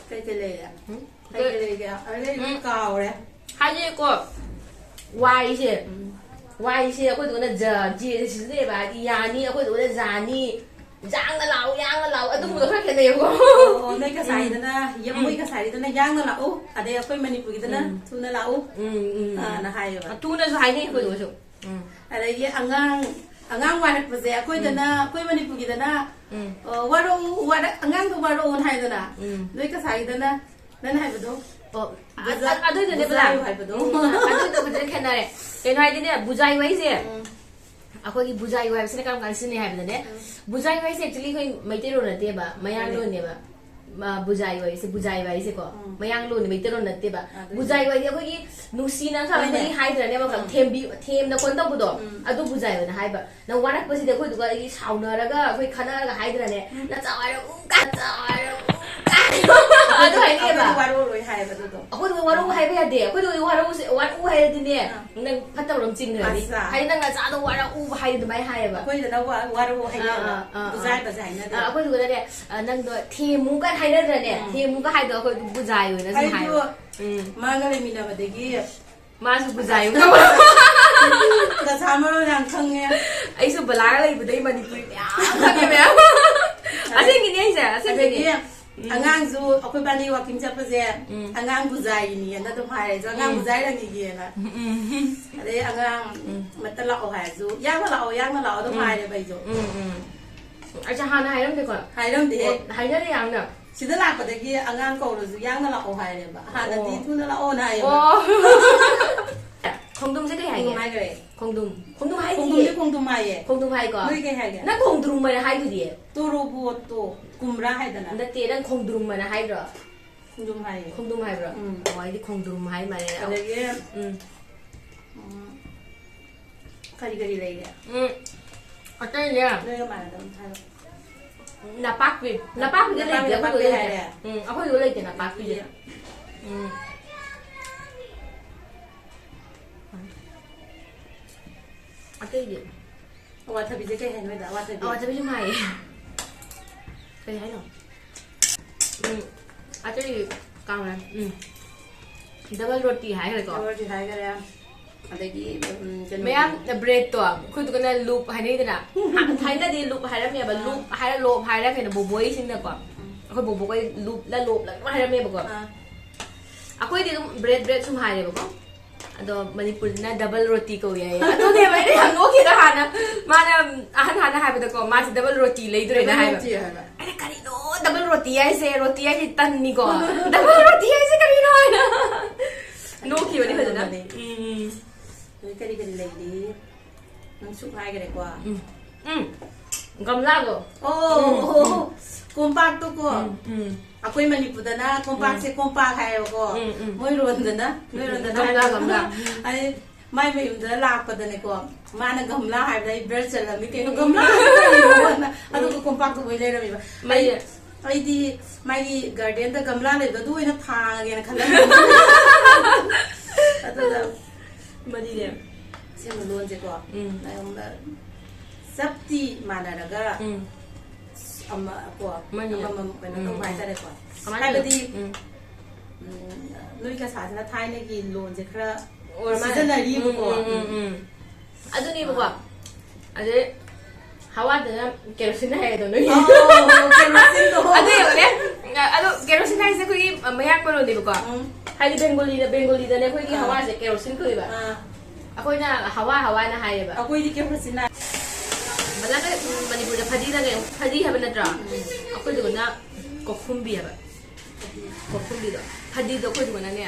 ꯀꯩ ꯀꯩ ꯂꯩꯔꯦ? ꯎꯝ? ꯀꯩ ꯀꯩ ꯂꯩꯒꯦ? ꯑꯗꯩ ꯎꯝ꯫ ꯀꯥꯎꯔꯦ꯫ ꯍꯥꯏꯗꯤꯀꯣ, ꯋꯥꯏꯁꯦ, ꯎꯝ꯫ ꯋꯥꯏꯁꯦ ꯑꯩꯈꯣꯏꯗꯨꯅ ꯖ, ꯖꯦꯁꯦ ꯁꯤꯖꯤꯟꯅꯩꯌꯦꯕ꯫ ꯍꯥꯏꯗꯤ ꯌꯥꯅꯤ, ꯑꯩꯈꯣꯏꯗꯨꯅ ꯖꯥꯅꯤ, ꯌꯥꯡꯅ ꯂꯥꯛꯎ, ꯌꯥꯡꯅ ꯂꯥꯛꯎ, ꯑꯗꯨꯒꯨꯝꯕꯗꯣ ꯎꯝ꯫ ꯈꯔ ꯈꯦꯠꯅꯩꯌꯦꯕꯀꯣ꯫ ꯑꯣ, ꯑꯣ, ꯅꯣꯏ ꯎꯝ꯫ ꯀꯁꯥꯏꯗꯅ, ꯌ-, ꯎꯝ꯫ ꯃꯣꯏ ꯀꯁꯥꯏꯗꯅ ꯌꯥꯡꯅ ꯂꯥꯛꯎ, ꯑꯗꯩ ꯑꯩꯈꯣꯏ ꯃꯅꯤꯄꯨꯔꯒꯤꯗꯅ ꯎꯝ꯫ ꯊꯨꯅ ꯂꯥꯛꯎ, ꯎꯝ, ꯎꯝ, ꯎꯝ꯫ ꯑꯅ ꯍꯥꯏꯌꯦꯕ꯫ ꯊꯨꯅꯁꯨ ꯍꯥꯏꯅꯩ ꯑꯩꯈꯣꯏꯗꯨꯒꯁꯨ꯫ ꯎꯝ꯫ ꯑꯗꯒꯤ ꯑꯉꯥꯡ, ꯑꯉꯥꯡ ꯋꯥꯔꯛꯄꯁꯦ ꯑꯩꯈꯣꯏꯗꯅ, ꯎꯝ꯫ ꯑꯩꯈꯣꯏ ꯃꯅꯤꯄꯨꯔꯒꯤꯗꯅ, ꯎꯝ꯫ ꯑ, "ꯋꯥꯔꯛꯎ, ꯋꯥꯔꯛ-, ꯑꯉꯥꯡꯗꯣ ꯋꯥꯔꯛꯎꯅ" ꯍꯥꯏꯗꯅ, ꯎꯝ꯫ ꯅꯣꯏ ꯀꯁꯥꯏꯗꯅ ꯅꯪꯅ ꯍꯥꯏꯕꯗꯣ, ꯑꯣ, ꯕꯨꯖꯥ-, ꯑ-, ꯑꯗꯨꯏꯗꯨꯅꯦ ꯕꯨꯖꯥꯏꯌꯨ ꯕꯂꯥ꯫ ꯍꯥꯏꯕꯗꯣ꯫ ꯎꯝ, ꯑꯗꯨꯏꯗꯨꯕꯨꯗꯤ ꯈꯦꯠꯅꯔꯦ꯫ ꯀꯩꯅꯣ ꯍꯥꯏꯗꯤꯅꯦ, ꯕꯨꯖꯥꯏꯌꯨ ꯍꯥꯏꯁꯦ, ꯎꯝ꯫ ꯑꯩꯈꯣꯏꯒꯤ ꯕꯨꯖꯥꯏꯌꯨ ꯍꯥꯏꯕꯁꯤꯅ ꯀꯔꯝ ꯀꯥꯟꯗ ꯁꯤꯖꯤꯟꯅꯩ ꯍꯥꯏꯕꯗꯅꯦ, ꯎꯝ꯫ ꯕꯨꯖꯥꯏꯌꯨ ꯍꯥꯏꯁꯦ actually ꯑꯩꯈꯣꯏ ꯃꯩꯇꯩꯂꯣꯟ ꯅꯠꯇꯦꯕ, ꯃꯌꯥꯡꯂꯣꯟꯅꯦꯕ꯫ ꯃ-, ꯕꯨꯖꯥꯏ ꯋꯥꯔꯤꯁꯦ, ꯕꯨꯖꯥꯏ ꯋꯥꯔꯤꯁꯦꯀꯣ꯫ ꯎꯝ꯫ ꯃꯌꯥꯡꯂꯣꯟꯅꯤ, ꯃꯩꯇꯩꯂꯣꯟ ꯅꯠꯇꯦꯕ꯫ ꯑꯗꯨꯅꯦ꯫ ꯕꯨꯖꯥꯏ ꯋꯥꯔꯤꯁꯦ ꯑꯩꯈꯣꯏꯒꯤ ꯅꯨꯡꯁꯤꯅ ꯈꯔ ꯍꯣꯏꯅꯦ꯫ ꯃꯤ ꯍꯥꯏꯗ꯭ꯔꯅꯦꯕ, ꯎꯝ꯫ ꯊꯦꯝꯕꯤ-, ꯊꯦꯝꯅ ꯈꯣꯟ ꯇꯧꯕꯗꯣ, ꯎꯝ꯫ ꯑꯗꯨ ꯕꯨꯖꯥꯏ ꯑꯣꯏꯅ ꯍꯥꯏꯕ꯫ ꯅꯪ ꯋꯥꯔꯛꯄꯁꯤꯗꯤ ꯑꯩꯈꯣꯏꯗꯨꯒ ꯑꯩꯒꯤ ꯁꯥꯎꯅꯔꯒ, ꯑꯩꯈꯣꯏ ꯈꯠꯅꯔꯒ ꯍꯥꯏꯗ꯭ꯔꯅꯦ? ꯎꯝ꯫ "ꯅꯆꯥ ꯋꯥꯏꯔꯝ ꯎꯝ ꯀꯥ, ꯅꯆꯥ ꯋꯥꯏꯔꯝ ꯎꯝ ꯀꯥ" ꯑꯗꯨ ꯍꯥꯏꯅꯩꯌꯦꯕ꯫ ꯑꯩꯈꯣꯏꯗꯤ ꯋꯥꯔꯧꯔꯣꯏ ꯍꯥꯏꯌꯦꯕ ꯑꯗꯨꯗꯣ꯫ ꯑꯩꯈꯣꯏꯗꯤ ꯋꯥꯔꯧ ꯍꯥꯏꯕ ꯌꯥꯗꯦ꯫ ꯑꯩꯈꯣꯏꯗꯤ ꯋꯥꯔꯧꯁꯦ, ꯋꯥꯔꯧ ꯍꯥꯏꯔꯗꯤꯅꯦ, ꯑꯥ꯫ ꯅꯪ ꯐꯠꯇꯕ ꯔꯣꯝ ꯆꯤꯡꯈ꯭ꯔꯅꯤ꯫ ꯑꯁ꯫ ꯍꯥꯏꯗꯤ ꯅꯪ ꯅꯆꯥꯗꯣ ꯋꯥꯔꯧ ꯍꯥꯏ ꯑꯗꯨꯃꯥꯏꯅ ꯍꯥꯏꯌꯦꯕ꯫ ꯑꯩꯈꯣꯏꯗꯅ ꯋꯥ- ꯋꯥꯔꯧ ꯍꯥꯏꯅꯩꯕ꯫ ꯑꯥ, ꯑꯥ, ꯑꯥ, ꯕꯨꯖꯥꯏꯕꯁꯦ ꯍꯥꯏꯅꯗꯦ꯫ ꯑꯥ, ꯑꯩꯈꯣꯏꯗꯨꯒꯅꯦ, ꯑ, ꯅꯪꯗꯣ ꯊꯦꯝꯃꯨꯒ ꯍꯥꯏꯅꯗ꯭ꯔꯅꯦ? ꯎꯝ꯫ ꯊꯦꯝꯃꯨꯒ ꯍꯥꯏꯗꯣ ꯑꯩꯈꯣꯏ ꯕꯨꯖꯥꯏ ꯑꯣꯏꯅ ꯑꯗꯨꯝ ꯑꯩꯁꯨ ꯍꯥꯏꯌꯦꯕ꯫ ꯎꯝ꯫ ꯃꯥꯒ ꯂꯩꯃꯤꯟꯅꯕꯗꯒꯤ ꯃꯥꯁꯨ ꯕꯨꯖꯥꯏ꯫ ꯀꯁꯥ ꯃꯔꯣꯟ ꯌꯥꯝ ꯈꯪꯉꯦ꯫ ꯑꯩꯁꯨ ꯕꯂꯥꯒ ꯂꯩꯕꯗꯩ ꯃꯅꯤꯄꯨꯔꯤ ꯃꯌꯥꯝ ꯈꯪꯉꯦ ꯃꯌꯥꯝ꯫ ꯑꯁꯦꯡꯒꯤꯅꯦ ꯑꯩꯁꯦ, ꯑꯁꯦꯡꯒꯤꯅꯦ꯫ ꯑꯗꯒꯤ ꯎꯝ꯫ ꯑꯉꯥꯡꯁꯨ ꯑꯩꯈꯣꯏ ꯕꯥꯅꯤ ꯋꯥꯀꯤꯡ ꯆꯠꯄꯁꯦ ꯎꯝ꯫ ꯑꯉꯥꯡ ꯕꯨꯖꯥꯏꯒꯤꯅꯤꯅ ꯑꯗꯨꯝ ꯍꯥꯏꯔꯦ ꯑꯩꯁꯨ ꯑꯉꯥꯡ ꯎꯝ꯫ ꯕꯨꯖꯥꯏ ꯂꯪꯉꯤꯒꯦꯅ꯫ ꯎꯝ꯫ ꯑꯗꯩ ꯑꯉꯥꯡ ꯎꯝ꯫ ꯃꯠꯇ ꯂꯥꯛꯑꯣ ꯍꯥꯏꯔꯁꯨ ꯌꯥꯡꯅ ꯂꯥꯛꯑꯣ ꯌꯥꯡꯅ ꯂꯥꯛꯑꯣ ꯑꯗꯨꯝ ꯎꯝ꯫ ꯍꯥꯏꯔꯦꯕ ꯑꯩꯁꯨ꯫ ꯎꯝ, ꯎꯝ꯫ ꯑꯩꯁꯦ ꯍꯥꯟꯅ ꯍꯥꯏꯔꯝꯗꯦꯀꯣ? ꯍꯥꯏꯔꯝꯗꯦꯍꯦ꯫ ꯑꯣ, ꯍꯥꯏꯅꯔꯦ ꯌꯥꯝꯅ꯫ ꯁꯤꯗ ꯂꯥꯛꯄꯗꯒꯤ ꯑꯉꯥꯡ ꯀꯧꯔꯁꯨ ꯌꯥꯡꯅ ꯂꯥꯛꯑꯣ ꯍꯥꯏꯔꯦꯕ꯫ ꯍꯥꯟꯅꯗꯤ ꯑꯣ꯫ ꯊꯨꯅ ꯂꯥꯛꯑꯣꯅ ꯍꯥꯏꯌꯦꯕ꯫ ꯑꯣ꯫ ꯈꯣꯡꯗ꯭ꯔꯨꯝꯁꯦ ꯀꯩ ꯍꯥꯏꯒꯦ? ꯈꯣꯡꯗ꯭ꯔꯨꯝ ꯍꯥꯏꯈ꯭ꯔꯦ꯫ ꯈꯣꯡꯗ꯭ꯔꯨꯝ꯫ ꯈꯣꯡꯗ꯭ꯔꯨꯝ ꯍꯥꯏꯗꯤꯌꯦ꯫ ꯈꯣꯡꯗ꯭ꯔꯨꯝꯗꯤ ꯈꯣꯡꯗ꯭ꯔꯨꯝ ꯍꯥꯏꯌꯦ꯫ ꯈꯣꯡꯗ꯭ꯔꯨꯝ ꯍꯥꯏꯀꯣ? ꯅꯣꯏ ꯀꯩ ꯍꯥꯏꯒꯦ? ꯅꯪ ꯈꯣꯡꯗ꯭ꯔꯨꯝ ꯍꯥꯏꯅ ꯍꯥꯏꯗꯨꯗꯤ? ꯇꯣꯔꯣꯕꯣꯠꯇꯣ ꯀꯨꯝꯕ꯭ꯔꯥ ꯍꯥꯏꯗꯅ꯫ ꯅꯠꯇꯦ, ꯅꯪ ꯈꯣꯡꯗ꯭ꯔꯨꯝ ꯍꯥꯏꯅ ꯍꯥꯏꯗ꯭ꯔꯣ? ꯈꯣꯡꯗ꯭ꯔꯨꯝ ꯍꯥꯏꯌꯦ꯫ ꯈꯣꯡꯗ꯭ꯔꯨꯝ ꯍꯥꯏꯕ꯭ꯔꯣ? ꯎꯝ꯫ ꯑꯣ, ꯑꯩꯗꯤ ꯈꯣꯡꯗ꯭ꯔꯨꯝ ꯍꯥꯏ ꯃꯥꯜꯂꯦ꯫ ꯑꯗꯒꯤ ꯎꯝ꯫ ꯎꯝ, ꯀꯔꯤ ꯀꯔꯤ ꯂꯩꯒꯦ? ꯎꯝ꯫ ꯑꯇꯩꯁꯦ ꯅꯣꯏꯒ ꯃꯥꯟꯅꯗꯕ ꯑꯝꯇ ꯍꯥꯏꯔꯣ꯫ ꯅꯄꯥꯛꯄꯤ꯫ ꯅꯄꯥꯛꯄꯤꯗꯤ ꯅꯄꯥꯛꯄꯤ, ꯂꯩꯇꯦ, ꯅꯄꯥꯛꯄꯤ ꯑꯩꯈꯣꯏꯗ ꯂꯩꯇꯦ꯫ ꯍꯥꯏꯔꯦ꯫ ꯎꯝ, ꯑꯩꯈꯣꯏꯗ ꯂꯩꯇꯦ ꯅꯄꯥꯛꯄꯤꯗꯤ꯫ ꯎꯝ꯫ ꯑꯇꯩꯗꯤ? ꯑꯋꯥꯊꯕꯤꯁꯦ ꯀꯩ ꯍꯥꯏꯅꯣ ꯍꯥꯏꯗ? ꯑꯋꯥꯊꯕꯤ꯫ ꯑꯋꯥꯊꯕꯤꯁꯨ ꯍꯥꯏꯌꯦ꯫ ꯀꯩ ꯍꯥꯏꯅꯣ? ꯎꯝ꯫ ꯑꯇꯩꯗꯤ ꯀꯥꯎꯔꯦ꯫ ꯎꯝ꯫ ꯗꯕꯜ ꯔꯣꯇꯤ ꯍꯥꯏꯈ꯭ꯔꯦꯀꯣ? ꯗꯕꯜ ꯔꯣꯇꯤ ꯍꯥꯏꯈꯔꯦ꯫ ꯑꯗꯒꯤ, ꯎꯝ, ꯀꯩꯅꯣ꯫ ꯃꯌꯥꯝ ꯕ꯭ꯔꯦꯗꯇꯣ ꯑꯩꯈꯣꯏꯗꯨꯒꯅ ꯂꯨꯞ ꯍꯥꯏꯅꯩꯗꯅ꯫ ꯊꯥꯏꯅꯗꯤ ꯂꯨꯞ ꯍꯥꯏꯔꯝꯃꯦꯕ꯫ ꯑꯥ꯫ ꯂꯨꯞ ꯍꯥꯏꯔ ꯂꯣꯞ ꯍꯥꯏꯔ ꯀꯩꯅꯣ ꯕꯣꯕꯣꯏꯁꯤꯡꯅꯀꯣ꯫ ꯑꯩꯈꯣꯏ ꯕꯣꯕꯣꯏ ꯂꯨꯞꯂ ꯂꯣꯞꯂ ꯑꯗꯨꯝ ꯍꯥꯏꯔꯝꯃꯦꯕꯀꯣ꯫ ꯑꯥ꯫ ꯑꯩꯈꯣꯏꯗꯤ ꯑꯗꯨꯝ ꯕ꯭ꯔꯦꯗ ꯕ꯭ꯔꯦꯗ ꯁꯨꯝ ꯍꯥꯏꯔꯦꯕꯀꯣ꯫ ꯑꯗꯣ ꯃꯅꯤꯄꯨꯔꯗꯅ ꯗꯕꯜ ꯔꯣꯇꯤ ꯀꯧꯏ ꯍꯥꯏꯌꯦ꯫ ꯑꯗꯨꯅꯦꯕ ꯑꯩꯅ ꯌꯥꯝ ꯅꯣꯛꯈꯤꯗ ꯍꯥꯟꯅ꯫ ꯃꯥꯅ ꯑꯍꯟ ꯍꯥꯟꯅ ꯍꯥꯏꯕꯗꯀꯣ, ꯃꯥꯁꯦ ꯗꯕꯜ ꯔꯣꯇꯤ ꯂꯩꯗꯣꯔꯦꯅ ꯗꯕꯜ ꯍꯥꯏꯕ꯫ ꯔꯣꯇꯤ ꯍꯥꯏꯕ꯫ ꯑꯩꯅ, "ꯀꯔꯤꯅꯣ ꯗꯕꯜ ꯔꯣꯇꯤ ꯍꯥꯏꯁꯦ? ꯔꯣꯇꯤ ꯍꯥꯏꯁꯦ ꯇꯟꯅꯤꯀꯣ꯫ ꯗꯕꯜ ꯔꯣꯇꯤ ꯍꯥꯏꯁꯦ ꯀꯔꯤꯅꯣ?" ꯍꯥꯏꯅ ꯅꯣꯛꯈꯤꯕꯅꯤ ꯐꯖꯅ꯫ ꯅꯣꯛꯈꯤꯕꯅꯤ꯫ ꯎꯝ, ꯎꯝ꯫ ꯑꯗꯩ ꯀꯔꯤ ꯀꯔꯤ ꯂꯩꯔꯤ? ꯅꯪ ꯁꯨꯛ ꯍꯥꯏꯈ꯭ꯔꯦꯀꯣ꯫ ꯎꯝ꯫ ꯎꯝ꯫ ꯒꯝꯂꯥꯗꯣ꯫ ꯑꯣ, ꯎꯝ, ꯑꯣ, ꯎꯝ꯫ ꯀꯣꯝꯄꯥꯛꯇꯣꯀꯣ꯫ ꯎꯝ, ꯎꯝ꯫ ꯑꯩꯈꯣꯏ ꯃꯅꯤꯄꯨꯔꯗꯅ ꯀꯣꯝꯄꯥꯛꯁꯦ ꯀꯣꯝꯄꯥꯛ ꯍꯥꯏꯌꯦꯕꯀꯣ꯫ ꯎꯝ, ꯎꯝ꯫ ꯃꯣꯏ ꯔꯣꯟꯗꯅ, ꯅꯣꯏ ꯔꯣꯟꯗꯅ ꯒꯝꯂꯥ, ꯍꯥꯏꯕ꯫ ꯒꯝꯂꯥ꯫ ꯑꯩ ꯃꯥꯏ ꯃꯌꯨꯝꯗ ꯂꯥꯛꯄꯗꯅꯦꯀꯣ, ꯃꯥꯅ ꯒꯝꯂꯥ ꯍꯥꯏꯕꯗ ꯑꯩ ꯕ꯭ꯔꯁ ꯆꯠꯂꯝꯃꯤ ꯀꯩꯅꯣ, ꯒꯝꯂꯥ ꯍꯥꯏꯕ ꯀꯩꯅꯣꯅ꯫ ꯑꯗꯨꯒ ꯀꯣꯝꯄꯥꯛꯇꯨ ꯑꯣꯏ ꯂꯩꯔꯝꯃꯦꯕ꯫ ꯃꯩ-, ꯑꯩ ꯑꯩꯗꯤ ꯃꯥꯒꯤ ꯒꯥꯔꯗꯦꯟꯗ ꯒꯝꯂꯥ ꯂꯩꯕꯗꯣ ꯑꯗꯨ ꯑꯣꯏꯅ ꯊꯥꯡꯉꯒꯦꯅ ꯈꯜꯂꯝꯃꯦ꯫ ꯑꯗꯨꯗ ꯃꯅꯤꯅꯦ꯫ ꯑꯁꯦꯡꯕ ꯂꯣꯟꯁꯦꯀꯣ, ꯎꯝ꯫ ꯅꯥꯌꯣꯝꯗ ꯆꯞꯇꯤ ꯃꯥꯟꯅꯔꯒ, ꯎꯝ꯫ ꯑꯃ ꯀꯣ, ꯃꯅꯤ꯫ ꯑꯃꯃꯝ ꯀꯩꯅꯣ ꯎꯝ, ꯇꯧꯕ ꯎꯝ꯫ ꯍꯥꯏꯇꯥꯔꯦꯀꯣ꯫ ꯀꯃꯥꯏꯅ ꯍꯥꯏꯕꯗꯤ, ꯇꯧ-, ꯎꯝ꯫ ꯎꯝ, ꯅꯣꯏ ꯀꯁꯥꯁꯤꯅ ꯊꯥꯏꯅꯒꯤ ꯂꯣꯟꯁꯦ ꯈꯔ ꯑꯣꯏꯔ ꯃꯥꯜꯂꯦ꯫ ꯁꯤꯖꯤꯟꯅꯔꯤꯕꯀꯣ꯫ ꯎꯝ, ꯎꯝ, ꯎꯝ, ꯎꯝ꯫ ꯑꯗꯨꯅꯦꯕꯀꯣ꯫ ꯑꯥ꯫ ꯑꯗꯩ ꯍꯋꯥꯗꯅ ꯀꯦꯔꯣꯁꯤꯟ ꯍꯥꯏꯌꯦꯗꯣ ꯅꯣꯏ꯫ ꯑꯣ, ꯀꯦꯔꯣꯁꯤꯟꯗꯣ꯫ ꯑꯗꯨ ꯌꯦꯡꯉꯨꯅꯦ꯫ ꯑꯗꯣ ꯀꯦꯔꯣꯁꯤꯟ ꯍꯥꯏꯁꯦ ꯑꯩꯈꯣꯏꯒꯤ ꯃꯌꯥꯡ ꯃꯔꯣꯟꯅꯦꯕꯀꯣ꯫ ꯎꯝ꯫ ꯍꯥꯏꯗꯤ ꯕꯦꯡꯒꯣꯂꯤꯗ, ꯕꯦꯡꯒꯣꯂꯤꯗꯅꯦ ꯑꯩꯈꯣꯏꯒꯤ ꯑꯥ꯫ ꯍꯋꯥꯁꯦ ꯀꯦꯔꯣꯁꯤꯟ ꯀꯧꯋꯦꯕ꯫ ꯑꯥ꯫ ꯑꯩꯈꯣꯏꯅ ꯍꯋꯥ ꯍꯋꯥꯅ ꯍꯥꯏꯌꯦꯕ꯫ ꯑꯩꯈꯣꯏꯗꯤ ꯀꯦꯔꯣꯁꯤꯟ ꯍꯥꯏ꯫ ꯃꯂꯥꯡꯒ, ꯎꯝ, ꯃꯅꯤꯄꯨꯔꯗ ꯐꯗꯤꯗ ꯀꯩ, ꯐꯗꯤ ꯍꯥꯏꯕ ꯅꯠꯇ꯭ꯔꯣ? ꯎꯝ꯫ ꯑꯩꯈꯣꯏꯗꯨꯒꯅ ꯀꯣꯈꯨꯝꯕꯤ ꯍꯥꯏꯕ꯫ ꯀꯣꯈꯨꯝꯕꯤꯗꯣ꯫ ꯐꯗꯤꯗꯣ ꯑꯩꯈꯣꯏꯗꯨꯒꯅꯅꯦ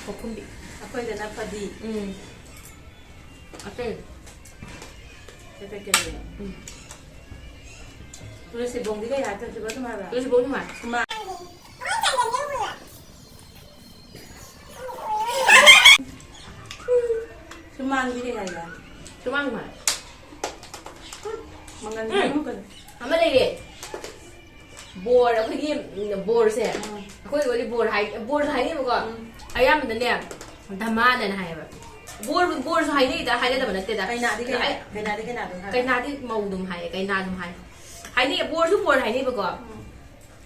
ꯀꯣꯈꯨꯝꯕꯤ꯫ ꯑꯩꯈꯣꯏꯗꯅ ꯐꯗꯤ꯫ ꯎꯝ꯫ ꯑꯇꯩ꯫ ꯑꯇꯩ ꯀꯩ ꯂꯩ? ꯎꯝ꯫ ꯇꯨꯂꯁꯤꯕꯣꯡꯗꯤ ꯀꯩ ꯍꯥꯏ? ꯇꯨꯂꯁꯤꯕꯣꯡ ꯁꯨꯃꯥꯏ ꯍꯥꯏꯕ꯭ꯔꯥ? ꯇꯨꯂꯁꯤꯕꯣꯡ ꯁꯨꯃꯥꯏ꯫ ꯁꯨꯃꯥꯡ꯫ ꯁꯨꯃꯥꯡꯗꯤ ꯀꯩ ꯍꯥꯏꯒꯦ? ꯁꯨꯃꯥꯡ ꯁꯨꯃꯥꯏ꯫ ꯃꯪꯒꯟ ꯎꯝ꯫ ꯍꯥꯏꯕ ꯀꯩꯅꯣ? ꯑꯃ ꯂꯩꯔꯦ꯫ ꯕꯣꯔ, ꯑꯩꯈꯣꯏꯒꯤ, ꯎꯝ, ꯕꯣꯔꯁꯦ꯫ ꯎꯝ꯫ ꯑꯩꯈꯣꯏ ꯑꯣꯏꯗꯤ ꯕꯣꯔ ꯍꯥꯏ-, ꯕꯣꯔꯁꯨ ꯍꯥꯏꯅꯩꯕꯀꯣ꯫ ꯎꯝ꯫ ꯑꯌꯥꯝꯕꯅꯅꯦ, ꯙꯃꯥꯅ ꯍꯥꯏꯌꯦꯕ꯫ ꯕꯣꯔ, ꯕꯣꯔꯁꯨ ꯍꯥꯏꯅꯩꯗ, ꯍꯥꯏꯅꯗꯕ ꯅꯠꯇꯦꯗ꯫ ꯀꯩꯅꯥꯗꯤ ꯑꯗꯣ ꯀꯩꯅꯥ-, ꯑꯩ-, ꯀꯩꯅꯥꯗꯤ ꯀꯩꯅꯥꯗꯨꯝ ꯍꯥꯏꯕ? ꯀꯩꯅꯥꯗꯤ ꯃꯧ ꯑꯗꯨꯝ ꯍꯥꯏꯌꯦ, ꯀꯩꯅꯥ ꯑꯗꯨꯝ ꯍꯥꯏ꯫ ꯍꯥꯏꯅꯩ, ꯕꯣꯔꯁꯨ ꯕꯣꯔ ꯍꯥꯏꯅꯩꯕꯀꯣ꯫ ꯎꯝ꯫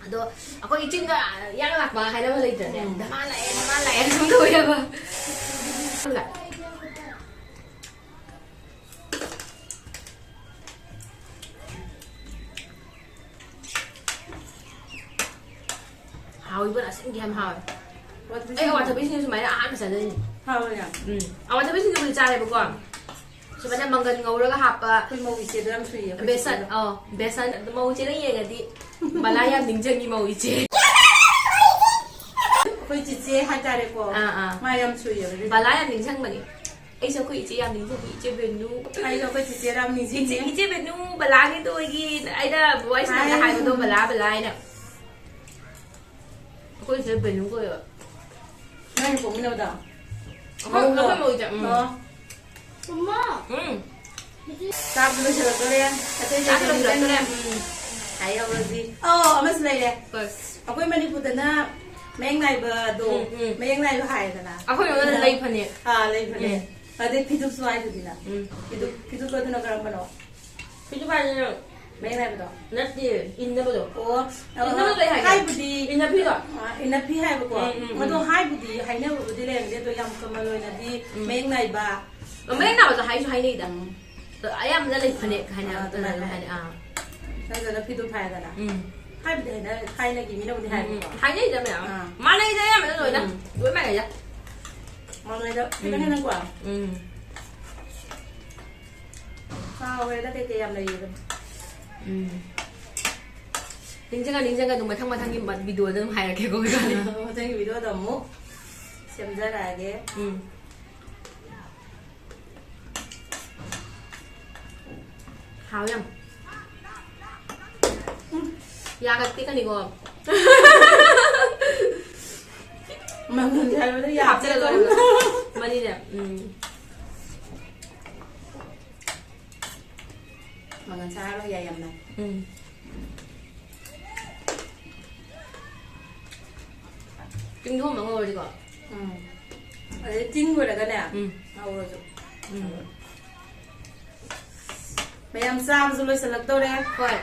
ꯑꯗꯣ ꯑꯩꯈꯣꯏ ꯆꯤꯟꯗ ꯌꯥꯡ ꯂꯥꯛꯄ ꯍꯥꯏꯅꯕ ꯂꯩꯇ꯭ꯔꯅꯦ? ꯎꯝ꯫ ꯙꯃꯥ ꯂꯥꯛꯑꯦ, ꯙꯃꯥ ꯂꯥꯛꯑꯦ ꯑꯗꯨꯝ ꯇꯧꯋꯦꯕ꯫ ꯍꯥꯎꯏꯕ, ꯑꯁꯦꯡꯒꯤ ꯌꯥꯝ ꯍꯥꯎꯋꯦ꯫ ꯑꯩ ꯑꯋꯥꯊꯕꯤꯁꯤꯡꯁꯨ ꯁꯨꯃꯥꯏꯅ ꯑꯍꯥꯟꯕ ꯆꯥꯖꯅꯤꯡꯉꯤ꯫ ꯍꯥꯎꯋꯦ ꯌꯥꯝ꯫ ꯎꯝ꯫ ꯑꯋꯥꯊꯕꯤꯁꯤꯡꯁꯨ ꯆꯥꯔꯦꯕꯀꯣ꯫ ꯁꯨꯃꯥꯏꯅ ꯃꯪꯒꯟ ꯉꯧꯔꯒ ꯍꯥꯞꯄ꯫ ꯑꯩꯈꯣꯏ ꯃꯧ ꯏꯆꯦꯗꯣ ꯌꯥꯝ ꯁꯨꯏꯌꯦ, ꯑꯩꯈꯣꯏ ꯕꯦꯁꯟ, ꯆꯦꯗꯣ꯫ ꯑꯧ, ꯕꯦꯁꯟ꯫ ꯑꯗꯨ ꯃꯧ ꯏꯆꯦꯅ ꯌꯦꯡꯉꯗꯤ ꯕꯂꯥ ꯌꯥꯝ ꯅꯤꯡꯁꯤꯡꯉꯤ, ꯃꯧ ꯏꯆꯦ꯫ ꯑꯩꯈꯣꯏ ꯆꯤꯆꯦ ꯍꯥꯏꯇꯥꯔꯦꯀꯣ꯫ ꯑꯥ, ꯑꯥ꯫ ꯃꯥ ꯌꯥꯝ ꯁꯨꯏꯌꯦꯕ ꯑꯗꯨꯗꯤ꯫ ꯕꯂꯥ ꯌꯥꯝ ꯅꯤꯡꯁꯤꯡꯕꯅꯤ꯫ ꯑꯩꯁꯨ ꯑꯩꯈꯣꯏ ꯏꯆꯦ ꯌꯥꯝ ꯅꯤꯡꯁꯤꯡꯉꯤ, ꯏꯆꯦ ꯕꯦꯅꯨ꯫ ꯑꯩꯁꯨ ꯑꯩꯈꯣꯏ ꯆꯤꯆꯦ ꯌꯥꯝ ꯅꯤꯡꯁꯤꯡꯉꯤ꯫ ꯏꯆꯦ, ꯏꯆꯦ ꯕꯦꯅꯨ, ꯕꯂꯥꯒꯤꯗꯣ ꯑꯩꯒꯤ, ꯑꯩꯅ ꯋꯥꯔꯤ ꯁꯥꯟꯅꯕꯗ ꯍꯥꯏ꯫ ꯍꯥꯏꯕꯗꯣ ꯕꯂꯥ, ꯕꯂꯥ ꯍꯥꯏꯅ꯫ ꯑꯩꯈꯣꯏ ꯏꯆꯦ ꯕꯦꯅꯨ ꯀꯧꯋꯦꯕ꯫ ꯅꯣꯏꯅ ꯄꯣꯛꯃꯤꯟꯅꯕꯗꯣ? ꯑꯩꯈꯣꯏ, ꯑꯩꯈꯣꯏ ꯃꯧ ꯏꯆꯦ, ꯎꯝ꯫ ꯑꯣ꯫ ꯎꯝ꯫ ꯆꯥꯛ ꯂꯣꯏꯁꯤꯜꯂꯛꯇꯣꯔꯦ꯫ ꯑꯇꯩ ꯆꯥꯛ ꯑꯇꯩ ꯂꯣꯏꯁꯤꯜꯂꯛꯇꯣꯔꯦ꯫ ꯎꯝ꯫ ꯌꯧꯔꯁꯤ꯫ ꯑꯣ, ꯑꯃꯁꯨ ꯂꯩꯔꯦ꯫ ꯍꯣꯏ꯫ ꯑꯩꯈꯣꯏ ꯃꯅꯤꯄꯨꯔꯗꯅ ꯃꯌꯦꯛ ꯅꯥꯏꯕꯗꯣ, ꯎꯝ, ꯎꯝ꯫ ꯃꯌꯦꯛ ꯅꯥꯏꯕ ꯍꯥꯏꯗꯅ꯫ ꯑꯩꯈꯣꯏ ꯂꯣꯟꯗꯅ ꯂꯩ ꯐꯅꯦꯛ꯫ ꯑꯥ, ꯂꯩ ꯐꯅꯦꯛ꯫ ꯎꯝ꯫ ꯑꯗꯩ ꯐꯤꯗꯨꯞꯁꯨ ꯍꯥꯏꯗꯨꯗꯤꯅ꯫ ꯎꯝ꯫ ꯐꯤꯗꯨꯞ, ꯐꯤꯗꯨꯞ ꯑꯗꯨꯅ ꯀꯔꯝꯕꯅꯣ? ꯐꯤꯗꯨꯞ ꯍꯥꯏꯁꯤꯅ ꯃꯌꯦꯛ ꯅꯥꯏꯕꯗꯣ? ꯅꯠꯇꯦ, ꯏꯟꯅꯕꯗꯣ꯫ ꯑꯣ, ꯏꯟꯅꯕꯗꯣ ꯀꯩ ꯍꯥꯏꯒꯦ? ꯍꯥꯏꯕꯨꯗꯤ ꯏꯟꯅꯐꯤꯗꯣ? ꯑꯥ, ꯏꯟꯅꯐꯤ ꯍꯥꯏꯕꯀꯣ꯫ ꯎꯝ, ꯎꯝ, ꯎꯝ, ꯑꯗꯣ ꯎꯝ꯫ ꯍꯥꯏꯕꯨꯗꯤ ꯍꯥꯏꯅꯕꯕꯨꯗꯤ ꯂꯩꯔꯝꯗꯦ, ꯑꯗꯣ ꯌꯥꯝ ꯀꯃꯟ ꯑꯣꯏꯅꯗꯤ ꯎꯝ꯫ ꯃꯌꯦꯛ ꯅꯥꯏꯕ꯫ ꯑ, ꯃꯌꯦꯛ ꯅꯥꯏꯕꯗꯣ ꯍꯥꯏꯁꯨ ꯍꯥꯏꯅꯩꯗ꯫ ꯎꯝ꯫ ꯑꯗꯣ ꯑꯌꯥꯝꯕꯅ ꯂꯩ ꯐꯅꯦꯛ ꯍꯥꯏꯅ ꯑꯥ, ꯑꯗꯨꯃꯥꯏꯅ ꯑꯗꯨꯝ ꯍꯥꯏꯅꯩ꯫ ꯍꯥꯏ꯫ ꯑꯥ꯫ ꯅꯠꯇ꯭ꯔꯒꯅ ꯐꯤꯗꯨꯞ ꯍꯥꯏꯔꯒꯅ꯫ ꯎꯝ꯫ ꯍꯥꯏꯕꯗꯤ ꯍꯥꯏꯅ-, ꯊꯥꯏꯅꯒꯤ ꯃꯤꯅꯕꯨꯗꯤ ꯎꯝ, ꯎꯝ꯫ ꯍꯥꯏꯕꯀꯣ꯫ ꯍꯥꯏꯅꯩꯗ ꯃꯌꯥꯝ꯫ ꯑꯥ꯫ ꯃꯥꯟꯅꯩꯗ ꯑꯌꯥꯝꯕꯅ ꯂꯣꯏꯅ꯫ ꯎꯝ꯫ ꯂꯣꯏ ꯃꯥꯟꯅꯩꯗ꯫ ꯈꯤꯇꯪ ꯎꯝ꯫ ꯍꯦꯟꯅꯀꯣ꯫ ꯎꯝ꯫ ꯀꯥꯎꯔꯦꯗ ꯀꯩꯀꯩ ꯌꯥꯝ ꯂꯩꯌꯦꯕꯅꯤ꯫ ꯎꯝ꯫ ꯅꯤꯡꯁꯤꯡꯉ ꯅꯤꯡꯁꯤꯡꯉ ꯑꯗꯨꯝ ꯃꯊꯪ ꯃꯊꯪꯒꯤ ꯃ-, ꯚꯤꯗꯤꯑꯣꯗ ꯑꯗꯨꯝ ꯍꯥꯏꯔꯛꯀꯦꯀꯣ, ꯏꯕꯥꯅꯤ꯫ ꯃꯊꯪꯒꯤ ꯚꯤꯗꯤꯑꯣꯗ ꯑꯃꯨꯛ ꯁꯦꯝꯖꯔꯛꯑꯒꯦ꯫ ꯎꯝ꯫ ꯍꯥꯎ ꯌꯥꯝ꯫ ꯎꯝ꯫ ꯌꯥꯒ ꯇꯦꯛꯀꯅꯤꯀꯣ꯫ ꯃꯪꯒꯟ ꯍꯥꯏꯕꯗ ꯌꯥ ꯍꯥꯞꯆꯤꯜꯂ ꯇꯦꯛꯀꯅꯤ꯫ ꯂꯣꯏꯔꯦ꯫ ꯃꯅꯤꯅꯦ꯫ ꯎꯝ꯫ ꯃꯪꯒꯟ ꯁꯥꯔꯔꯣꯏ, ꯌꯥꯏ ꯌꯥꯝꯅ꯫ ꯎꯝ꯫ ꯇꯤꯡꯊꯣꯛꯑꯝꯃ ꯉꯧꯔꯗꯤꯀꯣ? ꯎꯝ꯫ ꯑꯗꯩ ꯇꯤꯡ ꯂꯣꯏꯔꯒꯅꯦ, ꯎꯝ꯫ ꯉꯧꯔꯁꯨ꯫ ꯎꯝ꯫ ꯃꯌꯥꯝ ꯆꯥꯕꯁꯨ ꯂꯣꯏꯁꯤꯜꯂꯛꯇꯧꯔꯦ꯫ ꯍꯣꯏ꯫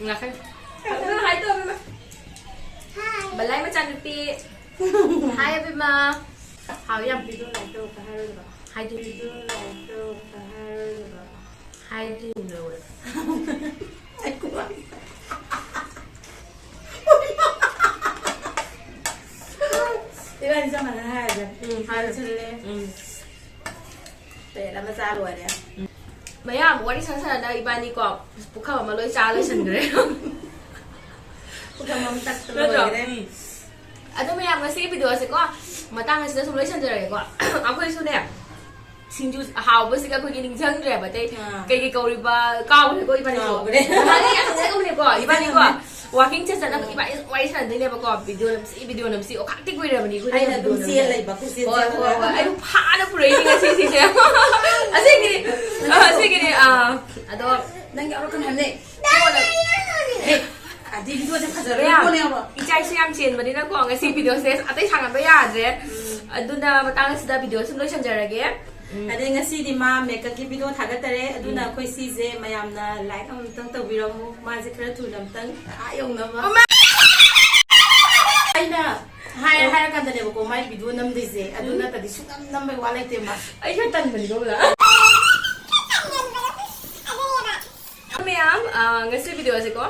ꯉꯥꯛꯇꯪ꯫ ꯑꯗꯨ ꯍꯥꯏꯗꯣꯛꯑꯣ, ꯑꯕꯦꯝꯃ꯫ ꯕꯂꯥꯏ ꯃꯆꯥꯅꯨꯄꯤ꯫ ꯍꯥꯏ, ꯑꯕꯦꯝꯃ꯫ ꯍꯥꯎ ꯌꯥꯝ꯫ ꯚꯤꯗꯤꯑꯣ ꯂꯥꯏꯛ ꯇꯧꯔꯛꯄ ꯍꯥꯏꯔꯣꯏꯗ꯭ꯔꯣ? ꯍꯥꯏꯗꯤ꯫ ꯚꯤꯗꯤꯑꯣ ꯂꯥꯏꯛ ꯇꯧꯔꯛꯄ ꯍꯥꯏꯔꯣꯏꯗ꯭ꯔꯣ? ꯍꯥꯏꯗꯤ ꯂꯣꯏꯔꯦ꯫ ꯏꯕꯥꯅꯤ ꯆꯞ ꯃꯥꯟꯅꯅ ꯍꯥꯏꯔꯁꯦ꯫ ꯎꯝ, ꯍꯥꯏꯔꯁꯦ꯫ ꯁꯤꯜꯂꯦ꯫ ꯎꯝ꯫ ꯄ꯭ꯂꯦꯠ ꯑꯃ ꯆꯥ ꯂꯣꯏꯔꯦ꯫ ꯎꯝ꯫ ꯃꯌꯥꯝ ꯋꯥꯔꯤ ꯁꯥꯟꯅ ꯁꯥꯟꯅꯅ ꯏꯕꯥꯅꯤꯀꯣ, ꯄꯨꯈꯝ ꯑꯃ ꯂꯣꯏ ꯆꯥ ꯂꯣꯏꯁꯤꯟꯈ꯭ꯔꯦ꯫ ꯄꯨꯈꯝ ꯑꯃ ꯇꯛꯇ ꯅꯠꯇ꯭ꯔꯣ? ꯂꯣꯏꯈ꯭ꯔꯦ꯫ ꯎꯝ꯫ ꯑꯗꯣ ꯃꯌꯥꯝ ꯉꯁꯤꯒꯤ ꯚꯤꯗꯤꯑꯣꯁꯦꯀꯣ, ꯃꯇꯥꯡ ꯑꯁꯤꯗ ꯁꯨꯝ ꯂꯣꯏꯁꯤꯟꯖꯔꯒꯦꯀꯣ꯫ ꯑꯩꯈꯣꯏꯁꯨꯅꯦ, ꯁꯤꯡꯖꯨ ꯍꯥꯎꯕꯁꯤꯒ ꯑꯩꯈꯣꯏꯒꯤ ꯅꯤꯡꯁꯤꯡꯗ꯭ꯔꯦꯕ, ꯑꯇꯩ ꯑꯥ꯫ ꯀꯩꯀꯩ ꯀꯧꯔꯤꯕ ꯀꯥꯎꯈ꯭ꯔꯦꯀꯣ ꯏꯕꯥꯅꯤꯁꯨ꯫ ꯀꯥꯎꯈ꯭ꯔꯦ꯫ ꯅꯍꯥꯟꯒꯩ ꯌꯥꯝ ꯅꯤꯡꯁꯤꯡꯉꯝꯕꯅꯦꯀꯣ, ꯏꯕꯥꯅꯤꯀꯣ꯫ ꯅꯤꯡꯁꯤꯡꯉꯝꯃꯦ꯫ ꯋꯥꯀꯤꯡ ꯆꯠ ꯆꯠꯅ ꯏꯕꯥꯅꯤ ꯋꯥꯔꯤ ꯁꯥꯟꯅꯗꯣꯏꯅꯦꯕꯀꯣ꯫ ꯚꯤꯗꯤꯑꯣ ꯅꯝꯁꯤ, ꯚꯤꯗꯤꯑꯣ ꯅꯝꯁꯤ, ꯑꯣ, ꯈꯥꯛꯇꯤ ꯀꯨꯏꯔꯕꯅꯤ ꯑꯩꯈꯣꯏꯅ ꯑꯩꯅ ꯑꯗꯨꯝ ꯚꯤꯗꯤꯑꯣ ꯆꯦꯜ ꯅꯝꯁꯤ꯫ ꯂꯩꯕ, ꯑꯩꯈꯣꯏ ꯆꯦꯜ ꯍꯣꯏ, ꯍꯣꯏ, ꯆꯠꯂꯒ꯫ ꯍꯣꯏ꯫ ꯑꯩꯕꯨ ꯐꯥꯅ ꯄꯨꯔꯛꯏꯅꯤ ꯉꯁꯤ ꯁꯤꯁꯦ꯫ ꯑꯁꯦꯡꯒꯤꯅꯤ, ꯑꯁꯦꯡꯒꯤꯅꯤ, ꯑꯥ, ꯑꯗꯣ ꯅꯪ ꯌꯥꯎꯔꯛꯀꯅꯨ ꯍꯥꯏꯕꯅꯦ꯫ ꯀꯣꯟꯅ, ꯍꯦ, ꯑꯗꯤ ꯚꯤꯗꯤꯑꯣꯁꯦ ꯐꯖꯔꯣꯏ, ꯃꯌꯥꯝ, ꯀꯣꯟꯅ ꯌꯥꯎꯔꯣ꯫ ꯏꯆꯥ ꯏꯁꯨ ꯌꯥꯝ ꯆꯦꯟꯕꯅꯤꯅꯀꯣ, ꯉꯁꯤ ꯚꯤꯗꯤꯑꯣꯁꯦ ꯑꯇꯩ ꯁꯥꯡꯍꯟꯕ ꯌꯥꯗ꯭ꯔꯦ꯫ ꯑꯗꯨꯅ ꯃꯇꯥꯡ ꯑꯁꯤꯗ ꯚꯤꯗꯤꯑꯣ ꯁꯨꯝ ꯂꯣꯏꯁꯤꯟꯖꯔꯒꯦ꯫ ꯎꯝ꯫ ꯑꯗꯩ ꯉꯁꯤꯗꯤ ꯃꯥ ꯃꯦꯀꯞꯀꯤ ꯚꯤꯗꯤꯑꯣ ꯊꯥꯒꯠꯇꯔꯦ, ꯑꯗꯨꯅ ꯎꯝ꯫ ꯑꯩꯈꯣꯏ ꯁꯤꯁꯦ ꯃꯌꯥꯝꯅ ꯂꯥꯏꯛ ꯑꯃꯨꯛꯇꯪ ꯇꯧꯕꯤꯔꯝꯃꯨ, ꯃꯥꯁꯦ ꯈꯔ ꯊꯨꯅ ꯑꯃꯨꯛꯇꯪ ꯑꯥ ꯌꯧꯅꯕ꯫ ꯑꯣ, ꯃꯥ-, ꯑꯩꯅ ꯍꯥꯏꯔ-, ꯍꯥꯏꯔꯀꯥꯟꯗꯅꯦꯕꯀꯣ ꯃꯥꯏ ꯚꯤꯗꯤꯑꯣ ꯅꯝꯗꯣꯏꯁꯦ, ꯑꯗꯨ ꯎꯝ꯫ ꯅꯠꯇ꯭ꯔꯗꯤ ꯁꯨꯡꯅꯝ ꯅꯝꯕꯩ ꯋꯥ ꯂꯩꯇꯦ ꯃꯥ꯫ ꯑꯩ ꯈꯔ ꯇꯟꯕꯅꯤꯀꯣ, ꯕꯂꯥ꯫ ꯃꯌꯥꯝ, ꯑ, ꯉꯁꯤ ꯚꯤꯗꯤꯑꯣꯁꯦꯀꯣ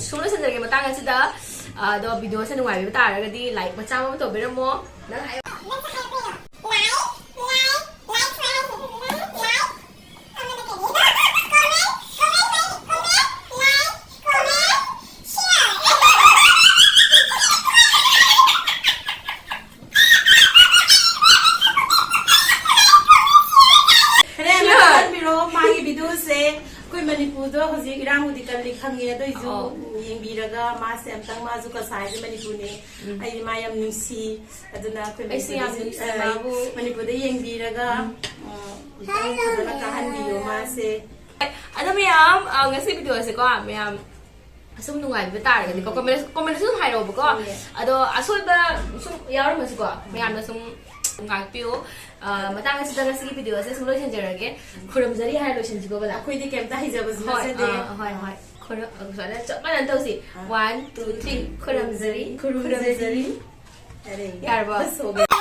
ꯁꯨꯝ ꯂꯣꯏꯁꯤꯟꯖꯔꯒꯦ ꯃꯇꯥꯡ ꯑꯁꯤꯗ꯫ ꯑ, ꯑꯗꯣ ꯚꯤꯗꯤꯑꯣꯁꯦ ꯅꯨꯡꯉꯥꯏꯕꯤꯕ ꯇꯥꯔꯒꯗꯤ ꯂꯥꯏꯛ ꯃꯆꯥ ꯑꯃ ꯇꯧꯕꯤꯔꯝꯃꯣ꯫ ꯅꯪ ꯍꯥꯏꯌꯣ꯫ ꯈꯔ ꯌꯥꯝꯅ ꯊꯥꯒꯠꯄꯤꯔꯣ꯫ ꯃꯥꯒꯤ ꯚꯤꯗꯤꯑꯣꯁꯦ ꯑꯩꯈꯣꯏ ꯃꯅꯤꯄꯨꯔꯗ ꯍꯧꯖꯤꯛ ꯏꯔꯥꯡꯕꯨꯗꯤ ꯀꯜꯂꯤ ꯈꯪꯉꯦ, ꯑꯗꯨ ꯑꯣꯏꯁꯨ ꯑꯧ꯫ ꯌꯦꯡꯕꯤꯔꯒ ꯃꯥꯁꯦ ꯑꯝꯇꯪ, ꯃꯥꯁꯨ ꯀꯁꯥꯔꯁꯦ ꯃꯅꯤꯄꯨꯔꯅꯦ꯫ ꯎꯝ꯫ ꯑꯩꯗꯤ ꯃꯥ ꯌꯥꯝ ꯅꯨꯡꯁꯤ꯫ ꯑꯗꯨꯅ ꯑꯩꯈꯣꯏ ꯑꯩꯁꯨ ꯌꯥꯝ ꯃꯅꯤꯄꯨꯔꯗ ꯅꯨꯡꯁꯤ ꯑ, ꯃꯥꯕꯨ꯫ ꯃꯅꯤꯄꯨꯔꯗ ꯌꯦꯡꯕꯤꯔꯒ, ꯎꯝ꯫ ꯑ, ꯑꯝꯇꯪ ꯐꯖꯅ ꯀꯥꯍꯟꯕꯤꯌꯣ ꯃꯥꯁꯦ꯫ ꯑꯗꯣ ꯃꯌꯥꯝ, ꯑ, ꯉꯁꯤ ꯚꯤꯗꯤꯑꯣꯁꯦꯀꯣ ꯃꯌꯥꯝ ꯑꯁꯨꯝ ꯅꯨꯡꯉꯥꯏꯕꯤꯕ ꯇꯥꯔꯒꯗꯤꯀꯣ, ꯎꯝ꯫ ꯀꯣꯃꯦꯟ-, ꯀꯣꯃꯦꯟꯗꯁꯨ ꯑꯗꯨꯝ ꯍꯥꯏꯔꯛꯑꯣꯕꯀꯣ꯫ ꯎꯝ꯫ ꯑꯗꯣ ꯑꯁꯣꯏꯕ ꯁꯨꯝ ꯌꯥꯎꯔꯝꯃꯁꯨꯀꯣ, ꯃꯌꯥꯝꯅ ꯁꯨꯝ ꯉꯥꯛꯄꯤꯌꯨ꯫ ꯑ, ꯃꯇꯥꯡ ꯑꯁꯤꯗ ꯉꯁꯤꯒꯤ ꯚꯤꯗꯤꯑꯣ ꯑꯁꯦ ꯁꯨꯝ ꯂꯣꯏꯁꯤꯟꯖꯔꯒꯦ꯫ ꯈꯨꯔꯨꯝꯖꯔꯤ ꯍꯥꯏꯔ ꯂꯣꯏꯁꯤꯟꯁꯤꯀꯣ, ꯕꯂꯥ꯫ ꯑꯩꯈꯣꯏꯗꯤ ꯀꯩꯝꯇ ꯍꯩꯖꯕꯁꯨ ꯍꯣꯏ, ꯅꯠꯆꯗꯦ꯫ ꯑ, ꯍꯣꯏ, ꯍꯣꯏ꯫ ꯈꯨꯔꯨꯝ-, ꯑ, ꯁꯨꯃꯥꯏꯅ ꯆꯞ ꯃꯥꯟꯅꯅ ꯇꯧꯁꯤ꯫ ꯑ꯫ One, two, three꯫ ꯈꯨꯔꯨꯝꯖꯔꯤ꯫ ꯈꯨꯔꯨꯝꯖꯔꯤ꯫ ꯈꯨꯔꯨꯝꯖꯔꯤ꯫ ꯑꯔꯦ, ꯌꯥꯔꯕꯣ? ꯕꯁ ꯍꯣ ꯒꯌꯥ꯫